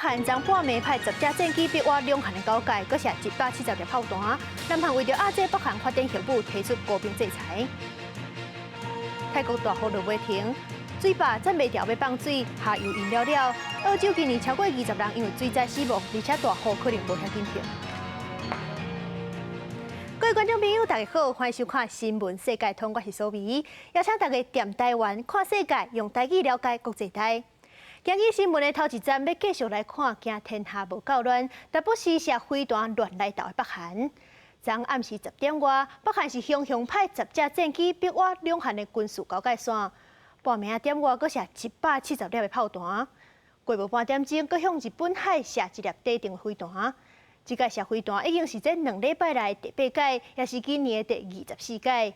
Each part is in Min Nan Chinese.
韓昨半暝派十架戰機逼倚兩韓的交界，閣射170粒炮彈。南韓為著遏制北韓發展核武，提出高兵制裁。泰國大雨落袂停，水壩攢袂牢欲放水，下游淹了了。澳洲今年超過20人因為水災死亡，而且大雨可能無遐緊停。各位觀眾朋友，大家好，歡迎收看《新聞世界通》，我是蘇美，邀請大家踮台灣看世界，用台語了解國際大。今日新聞的頭一站，欲繼續來看驚天下無夠亂，但不時射飛彈亂來鬥的北韓。昨暗時10點外，北韓是雄雄派十架戰機逼倚兩韓的軍事交界線，半暝仔點外，閣射170粒的炮彈。過無半點鐘，閣向日本海射一粒短程飛彈。這擺射飛彈已經是這2禮拜來第八擺，也是今年的第24擺。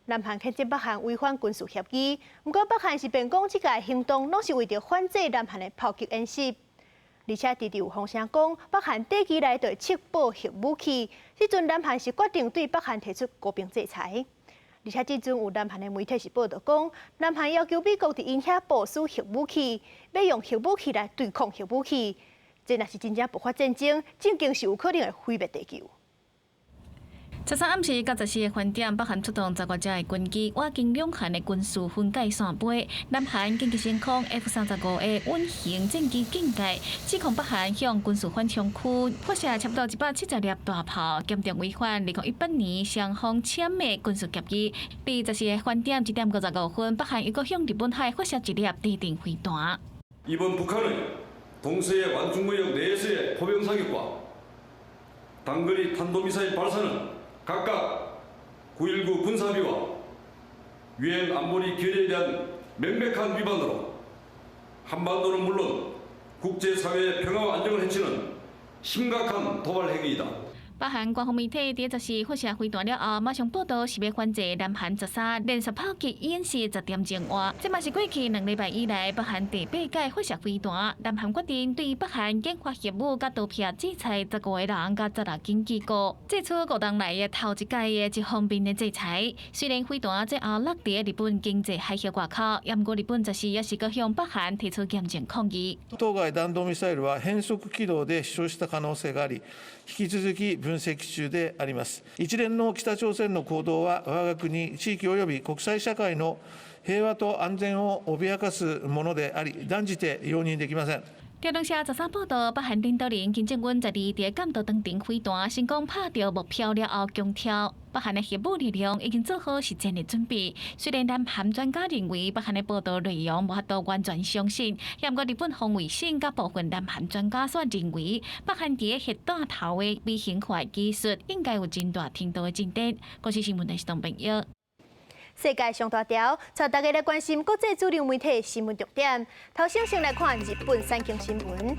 南韓譴責北韓違反軍事協議，毋過北韓是辯講這个行動攏是為著反制南韓的炮擊演習，而且直直有風聲講北韓短期內就會測報核武器，這陣南韓是決定對北韓提出高兵制裁，而且這陣有南韓的媒體是報導講，南韓要求美國佇𪜶遐部署核武器，欲用核武器來對抗核武器，這若是真正爆發戰爭，政經是有可能會毀滅地球。 13暗時佮14個分點，北韓出動十外架的軍機，倚近兩韓的軍事分界線飛。南韓緊急升空 F-35的隱形戰機警戒，指控北韓向軍事緩衝區發射差不多170粒大炮，嚴重違反2018年雙方簽的軍事協議。佇14個分點1點55分，北韓又閣向日本海發射一粒短程飛彈。 이번 북한의 동서해 완충구역 내에서의 포병 사격과 단거리 탄도미사일 발사는 각각 9.19 군사합의와 유엔 안보리 결의에 대한 명백한 위반으로 한반도는 물론 국제사회의 평화와 안정을 해치는 심각한 도발 행위이다. 北韓官方媒體佇14發射飛彈了後，馬上報導是欲反制南韓13連續炮擊演習10點鐘外，這嘛是過去2禮拜以來北韓第八擺發射飛彈。南韓決定對北韓研發核武佮刀片制裁15個人佮16間機構，祭出5冬來的頭一擺的這方面的制裁。雖然飛彈最後落佇日本經濟海域外口，毋過日本十四也是閣向北韓提出嚴正抗議。当該弾道ミサイルは変則軌道で飛翔した可能性があり、引き続き分析中であります。一連の北朝鮮の行動は、我が国地域及び国際社會の平和と安全を脅かすものであり、斷じて容認できません。朝中社13報導，北韓領導人金正恩十二佇艦道長程飛彈成功拍著目標了後強調，北韓的核武力量已經做好實戰的準備。雖然南韓專家認為北韓的報導內容無法度完全相信，毋過日本防衛省佮部分南韓專家所認為，北韓佇核彈頭的微型化技術應該有真大程度的進展。國視新聞的是董朋友。世界上大條，帶大家來關心國際主流媒體新聞重點。頭先先來看日本產經新聞。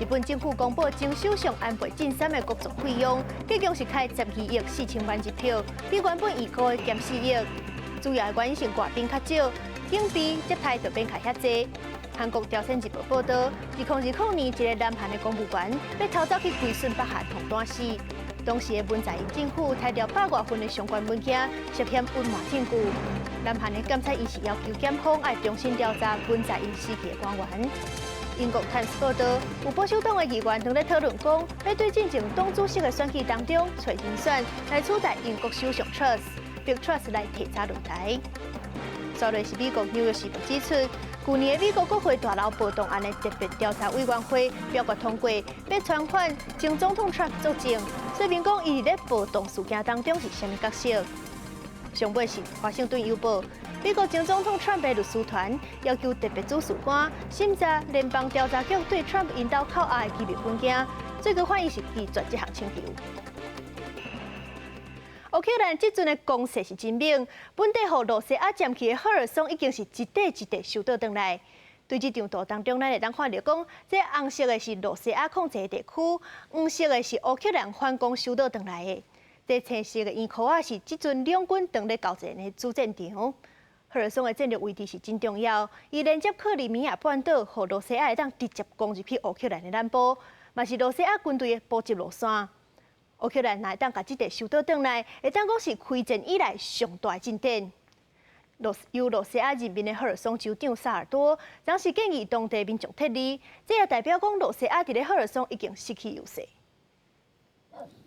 日本政府公布前首相安倍晉三的國葬費用，計共是開12億4千萬日票，比原本預估的減4億。主要的原因是外賓較少，警備接待就免開遐濟。韓國朝鮮日報報導，2020年一个南韓的公務員欲偷走去歸順北韓，予彈死。當時的文在寅政府提著百外份的相關文件，涉嫌隱瞞證據。南韓的檢察院是要求檢方愛重新調查文在寅時期的官員。英國《泰晤士報》報導，有保守黨的議員正咧討論講，欲對進前黨主席的選舉當中揣人選來取代英國首相 Truss，逼 Truss 來提早落台。煞落是美國紐約時報指出，舊年的美國國會大樓暴動案的特別調查委員會表決通過，欲傳喚前總統 Trump 作證，說明講伊佇咧暴動事件當中是啥物角色。上尾是華盛頓郵報，美國前總統 Trump 的律師團要求特別主事官審查聯邦調查局對 Trump 𪜶兜扣押的機密文件，最高法院是拒絕這項請求。烏克蘭這陣的攻勢是真猛，本底予羅西亞佔去的赫爾松已經是一塊一塊收倒轉來。對這張圖當中，咱會當看著講，這紅色的是羅西亞控制的地區，黃色的是烏克蘭反攻收倒轉來的。這青色的圓箍仔是這陣兩軍當咧交戰的主戰場。赫爾松的戰略位置是真重要，伊連接克里米亞半島，予羅西亞會當直接攻入去烏克蘭的南部，嘛是羅西亞軍隊的補給路線。烏克蘭若會當共這塊收倒轉來，會當講是開戰以來上大進展。由羅西亞任命的赫爾松州長薩爾多，當時建議當地民眾撤離，這也代表講羅西亞佇咧赫爾松已經失去優勢。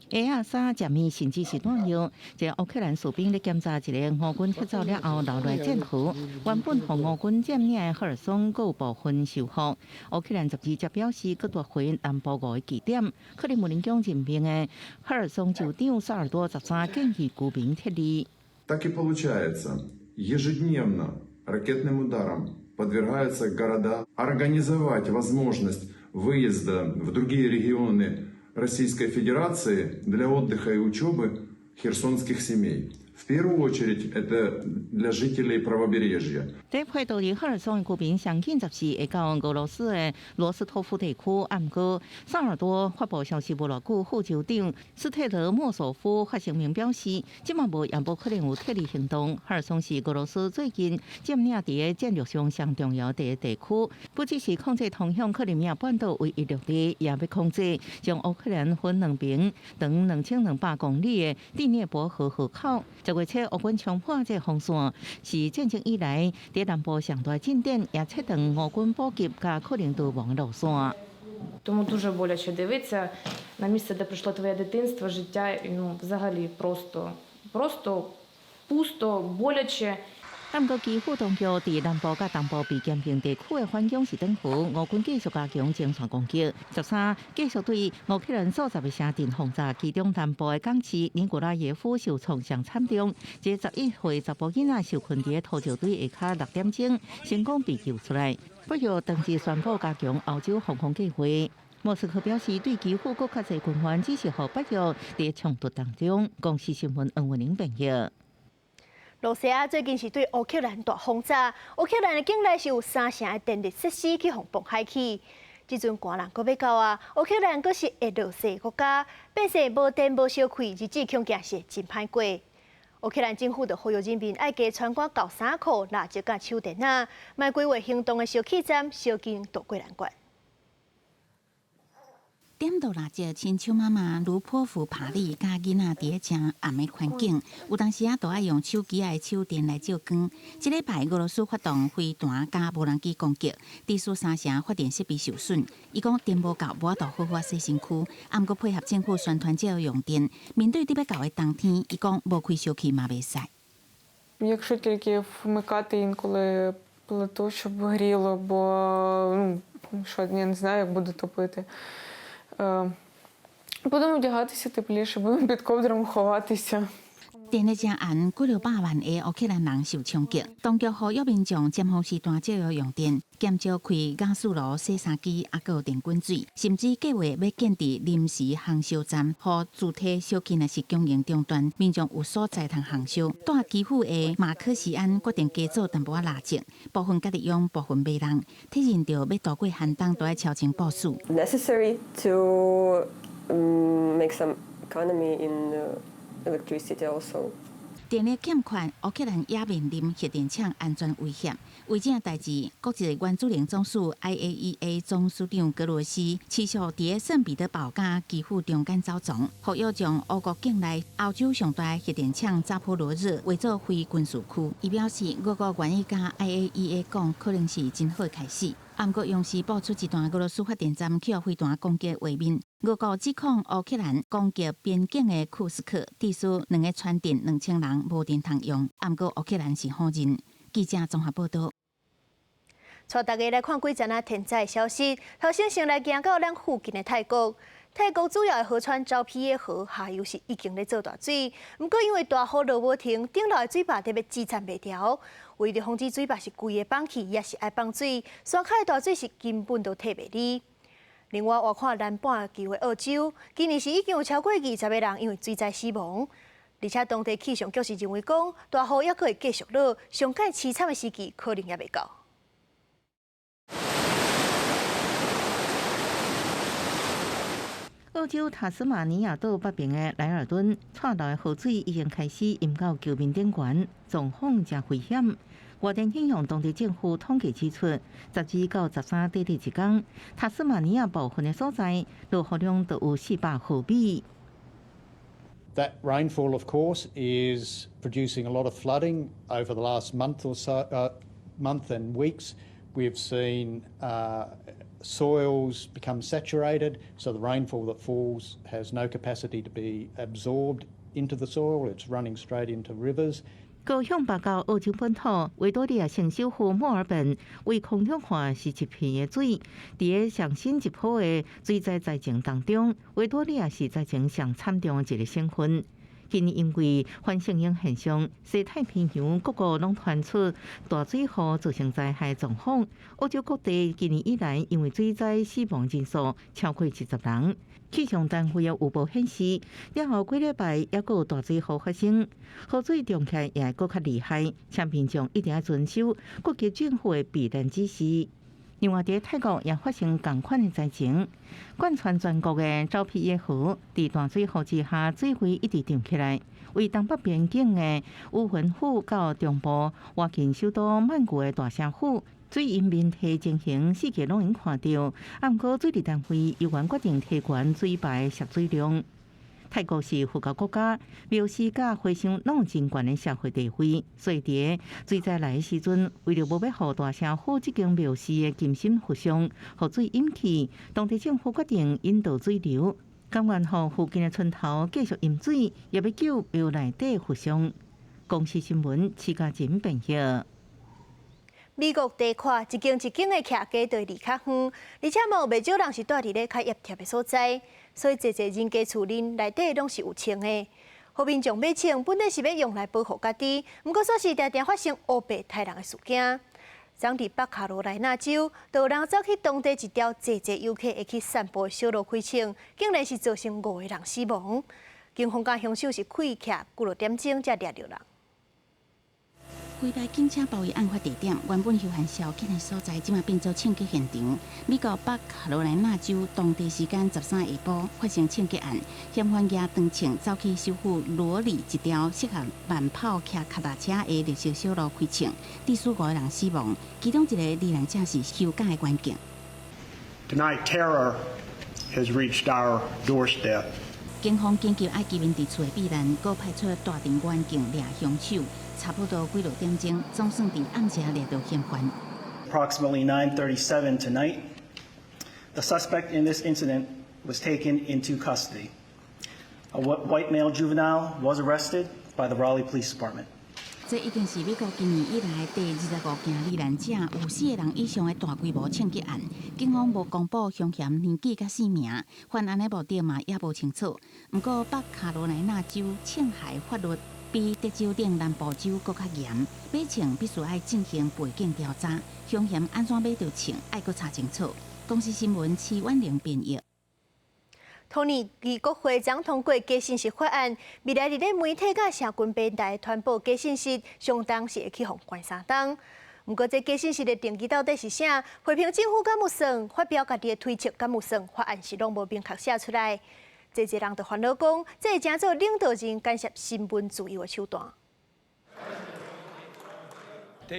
鞋仔衫食物，甚至是彈藥。這烏克蘭士兵咧檢查一個烏軍撤走了後留來戰壕，原本予烏軍佔領的赫爾松，閣有部分收復。烏克蘭12則表示，閣奪回南部五個據點。克里姆林宮任命的赫爾松州長薩爾多13建議居民撤離。 Так и получается, ежедневно ракетным ударам подвергаются города. Организовать возможность выезда в другие регионы Российской Федерации для отдыха и учебы херсонских семей. В первую очередь это для жителей правобережья. 在配到佇赫爾松的居民上緊14會到俄羅斯的羅斯托夫地區，毋過薩爾多發布消息無偌久，副州長斯特羅莫索夫發聲明表示，這馬無也無可能有撤離行動。赫爾松是俄羅斯最近佔領佇個戰略上上重要的地區，不只是控制通向克里米亞半島唯一陸地，也欲控制將烏克蘭分兩邊長2200公里的第聶伯河河口。10月7烏軍衝破這個防線，是戰爭以來佇南部上大進展，也切斷烏軍補給佮可能逃亡的路線。 Тому дуже боляче дивитися на місце, де пройшло твоє дитинство, життя, і, ну, взагалі просто, просто пусто, боляче. 毋過基輔當局佇南部佮東部被兼併地區的反攻是等於烏軍繼續加強前線攻擊。13繼續對烏克蘭數十个城鎮轟炸，其中南部的港市尼古拉耶夫受創上慘重。這11歲查埔囡仔受困佇土石堆下跤6點鐘，成功被救出來。北約當即宣布加強歐洲防空計劃。莫斯科表示，對基輔閣較濟軍援，只是予北約佇衝突當中。公視新聞黃文玲編譯。羅西亞最近是對烏克蘭大轟炸，烏克蘭的境內是有三成的電力設施去予磅海去。這陣寒冷閣欲到啊，烏克蘭閣是會落雪國家，變成無電無燒氣，日子恐驚是真歹過。烏克蘭政府就呼籲人民愛加穿掛厚衫褲、蠟燭佮手電仔，莫規劃行動的燒氣站燒緊渡過難關。點著蠟燭，親像媽媽盧波夫帕里佮囡仔佇咧誠暗的環境，有當時仔都愛用手機仔的手電來照光。這禮拜俄羅斯發動飛彈佮無人機攻擊，致使三成發電設備受損。伊講電無夠，無法度好好洗身軀，毋過配合政府宣傳節約用電。面對欲到的冬天，伊講無開燒氣嘛袂使。 Якщо тільки вмикати інколи плиту, щоб гріло, бо ну, що, я не знаю, як буду топити. Будемо вдягатися тепліше, будемо під ковдрами ховатися. 電力誠絚，幾落百萬個烏克蘭人受衝擊。當局呼籲民眾尖峰時段節約用電，減少開瓦斯爐、洗衫機，抑閣有電滾水，甚至計劃欲建置臨時烘燒站，予主體燒氣若是供應中斷，民眾有所在通烘燒。蹛基輔的馬克西安決定加做淡薄仔蠟燭，部分家己用，部分賣人，體認著欲渡過寒冬，都愛超前部署。 Necessary to make some economy in electricity also. 電力欠缺，烏克蘭也面臨核電廠安全威脅。為這代誌，國際原子能總署 IAEA 總署長格羅斯持續佇聖彼得堡佮基輔中間走傱，呼籲將烏國境內歐洲上大核電廠扎波羅熱劃做非軍事區。伊表示，俄國願意佮 IAEA 講，可能是真好開始。毋過，央視播出一段俄羅斯發電站去予飛彈攻擊畫面。俄國指控烏克蘭攻擊邊境的庫斯克，致使兩个村鎮2000人無電通用。毋過烏克蘭是否認。記者綜合報道。帶大家來看幾則仔天災消息。頭先先來行到咱附近的泰國。泰國主要的河川昭披耶河下游是已經咧做大水，毋過因為大雨落無停，頂樓的水壩特別支撐袂牢。為著防止水壩是規个崩去，也是愛放水，山跤的大水是根本都退袂離。另外，我看南半球的澳洲，今年是已經有超過20個人因為水災死亡，而且當地氣象局是認為講，大雨猶閣會繼續落，上蓋淒慘的時期可能猶未到。澳洲塔斯馬尼亞島北邊的萊爾頓，蔡流的河水已經開始淹到橋面頂懸，狀況誠危險。外電引用當地政府統計指出，12到13短短一工，塔斯馬尼亞部分的所在落雨量都有400毫米。That rainfall, of course, is producing a lot of flooding over the last month or so, month and weeks. We've seen soils become saturated, so the rainfall that falls has no capacity to be absorbed into the soil. It's running straight into rivers. 高向北到澳洲本土，維多利亞省首府墨爾本為空中看是一片的水。佇个上新一波的水災災情當中，維多利亞是災情上慘重的一個省份。今年因為反聖嬰現象，西太平洋各國攏傳出大水禍造成災害狀況。澳洲各地今年以來因為水災死亡人數超過70人。氣象單位的預報顯示，了後幾禮拜猶閣有大水禍發生，河水漲起來也會閣較厲害，請民眾一定要遵守各級政府的避難指示。另外，佇泰國也發生仝款的災情，貫穿全國的昭披耶河，佇大水禍之下，水位一直漲起來。為東北邊境的烏雲府到中部倚近首都曼谷的大城府，水淹面堤情形四界攏會看著。啊，毋過水利單位猶原決定提懸水排泄水量。泰國是佛教國家，廟寺佮和尚攏有真懸的社會地位，所以佇水災來的時陣，為著無欲予大城府這間廟寺的金身佛像予水淹去，當地政府決定引導水流，甘願予附近的村頭繼續淹水，也欲救廟內底佛像。公視新聞，徐家仁編譯。美國地塊一間一間的徛家都離較遠，而且嘛有袂少人是住佇咧較挹貼的所在，所以濟濟人家厝裡內底攏是有銃的。予民眾買槍，本來是欲用來保護家己，毋過煞是定定發生烏白刣人的事件。昨佇北卡羅來納州，就有人走去當地一條濟濟遊客會去散步的小路開槍，竟然是造成五個人死亡。警方佮兇手是開騎幾落點鐘才掠著人。規排警車包圍案發地點，原本休閒消遣的所在，這馬變做槍擊現場。美國北卡羅來納州當地時間13下晡發生槍擊案，嫌犯舉長槍走去首府羅里一條適合慢跑騎跤踏車的綠色小路開槍，致使五個人死亡，其中一個罹難者是休假的員警。 Tonight, terror has reached our doorstep. 警方緊急愛居民佇厝內避難，閣派出大隊員警掠兇手，差不多幾落點鐘，總算佇暗時掠著嫌犯。 Approximately 9:37 tonight, the suspect in this incident was taken into custody. A white male juvenile was arrested by the Raleigh Police Department. 這已經是美國今年以來第25件罹難者有四個人以上的大規模槍擊案。警方無公布兇嫌年紀佮姓名，犯案的目的嘛也無清楚。毋過北卡羅來納州槍械法律比德州等南部州閣較嚴，買槍必須愛進行背景調查，兇嫌按怎買著槍，愛閣查清楚。公視新聞徐婉玲編譯。土耳其國會將通過假信息法案，未來佇咧媒體佮社群平台傳播假信息，相當是會去予關3冬。毋過，這假信息的定義到底是啥？批評政府敢有算，發表家己的推測敢有算，法案是攏無明確寫出來。濟濟人就煩惱講，這會成做領導人干涉新聞自由的手段。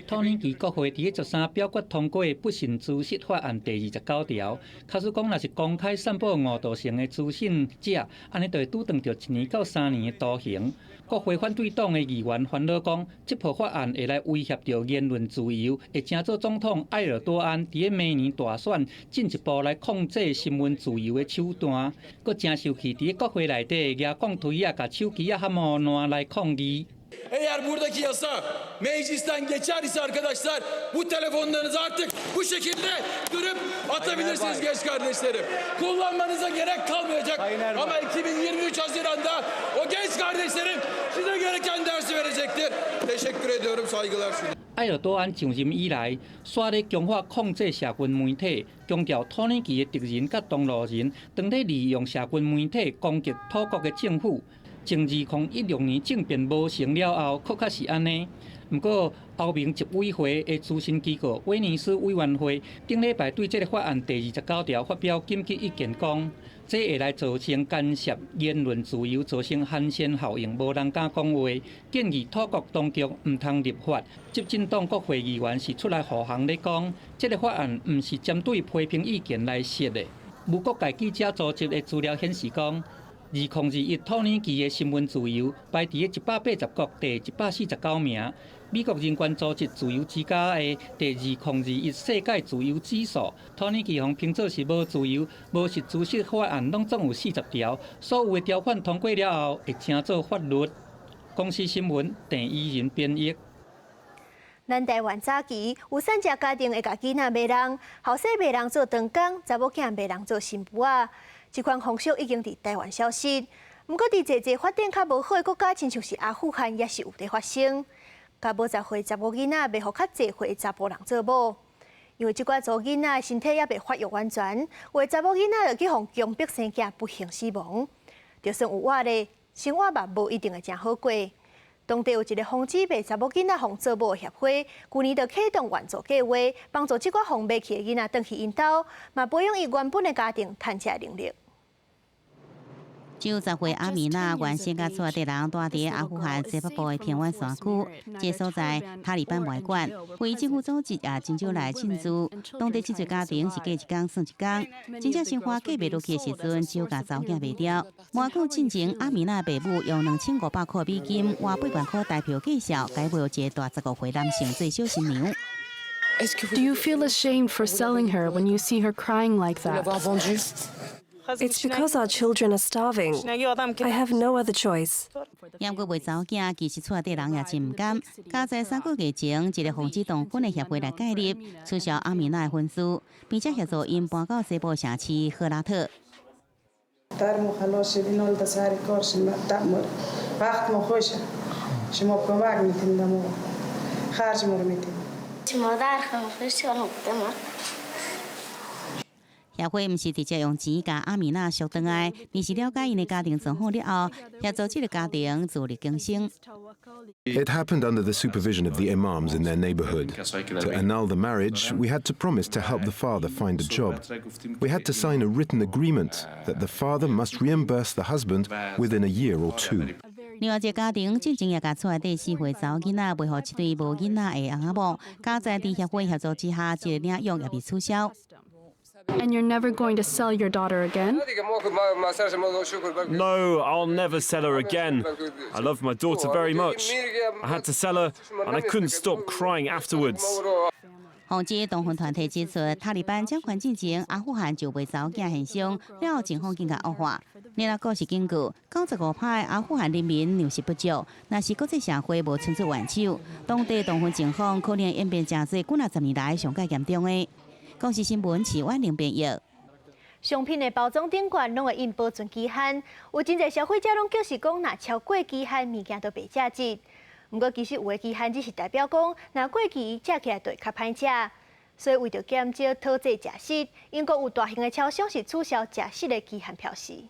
土耳其國會佇咧13表決通過不實資訊法案第29條，假使講若是公開散布誤導性的資訊者，按呢就會拄著1年到3年的徒刑。國會反對黨的議員煩惱講，這部法案會來威脅著言論自由，會成做總統埃爾多安佇咧明年大選進一步來控制新聞自由的手段。閣誠受氣，佇咧國會內底舉鋼錘仔，共手機仔含雨爛來抗議。 Eğer buradaki yasa meclisten geçer ise arkadaşlar, bu telefonlarınızı artık bu şekilde kırıp atabilirsiniz genç kardeşlerim. Kullanmanıza gerek kalmayacak. Ama 2023 Haziran'da o genç kardeşlerim size gereken dersi verecektir. Teşekkür ediyorum, saygılar sunuyorum. 埃爾多安上任以來，煞咧強化控制社群媒體，強調土耳其的敵人佮同路人，當咧利用社群媒體攻擊土國的政府。從2016年政變無成了後，閣較是按呢。毋過，歐盟執委會的諮詢機構威尼斯委員會頂禮拜對這个法案第29條發表緊急意見，講這會來造成干涉言論自由，造成寒蟬效應，無人敢講話，建議土國當局毋通立法。執政黨國會議員是出來護航咧講，這个法案毋是針對批評意見來設的。無國界記者組織的資料顯示講， 2021土耳其的新聞自由排佇180國第149名。美國人權組織自由之家的第2021世界自由指數，土耳其予評做是無自由、無實施釋法案，攏總有40條，所有的條款通過了後，會成做法律。公視新聞鄭伊仁編譯。咱台灣早期有散食家庭會共囡仔賣人，後生賣人做長工，查某囝賣人做新婦仔。這款風俗已經佇台灣消失。毋過佇濟濟發展較無好的國家，親像是阿富汗，也是有佇發生。共無10歲查某囡仔賣予較濟歲查埔人做某，因為這寡查某囡仔身體猶未發育完全，有的查某囡仔就去予強迫生囝，不幸死亡。就算有活咧，生活嘛無一定會誠好過。當地有一個防止賣查某囡仔予做某的協會，舊年就啟動援助計劃，幫助這寡予賣去的囡仔轉去𪜶兜，嘛培養伊原本的家庭趁食能力。九十歲阿米娜原先佮厝內人蹛佇阿富汗西北部的偏遠山區，這所在塔利班袂管，非政府組織也真少來賑濟。當地這濟家庭是過一工算一工，真正生活過袂落去的時陣，只有共查某囝賣掉。無久進前，阿米娜爸母用2500塊美金換8萬塊台票介紹，共賣予一個大15歲男性做小新娘。 Do you feel ashamed for selling her when you see her crying like that? It's because our children are starving. I have no other choice. 猶閣賣查某囝，其實厝內底人也真毋甘。加在3個月前，一個防止童婚的協會來介入，取消阿米娜的婚事，並且協助𪜶搬到西部城市赫拉特。協會毋是直接用錢共阿米娜贖轉來，而是了解𪜶的家庭狀況了後，協助這个家庭自力更生。 It happened under the supervision of the imams in their neighborhood. To annul the marriage, we had to promise to help the father find a job. We had to sign a written agreement that the father must reimburse the husband within a year or two. 另外一个家庭進前也共厝內底4歲查某囡仔賣予一對無囡仔的翁仔某，佳哉佇協會協助之下，這个領養也被取消。 And you're never going to sell your daughter again? No, I'll never sell her again. I love my daughter very much. I had to sell her, and I couldn't stop crying afterwards. 防止童婚團體指出，塔利班掌權進前，阿富汗就賣查某囝現象，了後情況更加惡化。聯合國是警告，95%阿富汗人民糧食不足，若是國際社會無伸出援手，當地童婚情況可能演變成這幾若十年來上蓋嚴重的。公視新聞徐婉玲編譯。商品的包裝頂懸攏會印保存期限，有真濟消費者攏表示講，若超過期限，物件就袂食得。毋過其實有的期限只是代表講，若過期食起來就會較歹食。所以為著減少淘汰食食，英國有大型的超商是取消食食的期限標示。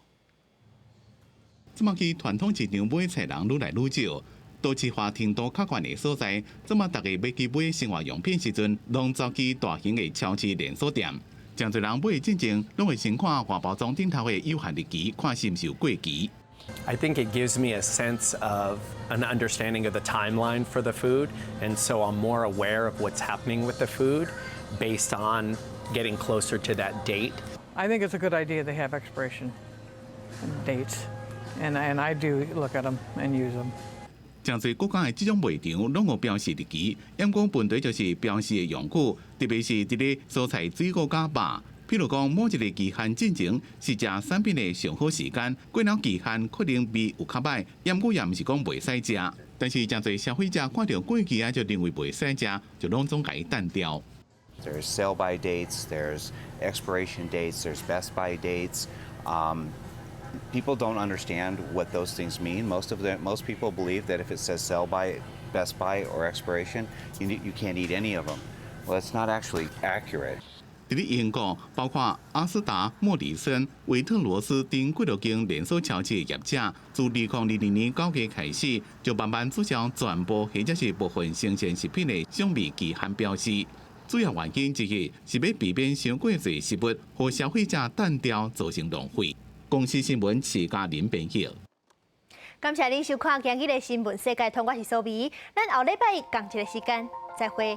這馬去傳統市場買菜人愈來愈少，都市化程度較懸的所在，這馬逐家欲去買生活用品時陣，攏走去大型的超市連鎖店。誠濟人買進前，攏會先看外包裝頂頭的有效日期，看是毋是有過期。 I think it gives me a sense of an understanding of the timeline for the food, and so I'm more aware of what's happening with the food based on getting closer to that date. I think it's a good idea to have expiration dates, and I do look at them and use them. 誠濟國家的這種賣場攏有標示日期，毋過問題就是標示的用具，特別是佇咧蔬菜、水果佮肉。譬如講，某一个期限進前是食產品的上好時間，過了期限可能味有較䆀，毋過也毋是講袂使食。但是誠濟消費者看著過期啊，就認為袂使食，就攏總共伊擲掉。 There's sell by dates, there's expiration dates, there's best by dates. People don't understand what those things mean. Most people believe that if it says sell by, best by, or expiration, you can't eat any of them. Well, that's not actually accurate. 佇咧英國，包括阿斯達、莫里森、維特羅斯等幾多間連鎖超市的業者，自2022年9月開始，就慢慢取消全部或者是部分生鮮食品的賞味期限標示。主要原因之一是欲避免傷過濟食物，予消費者擲掉，造成浪費。公視新聞徐嘉玲編譯。感謝恁收看今日的新聞世界通，我是蘇美，咱後禮拜仝一个時間再會。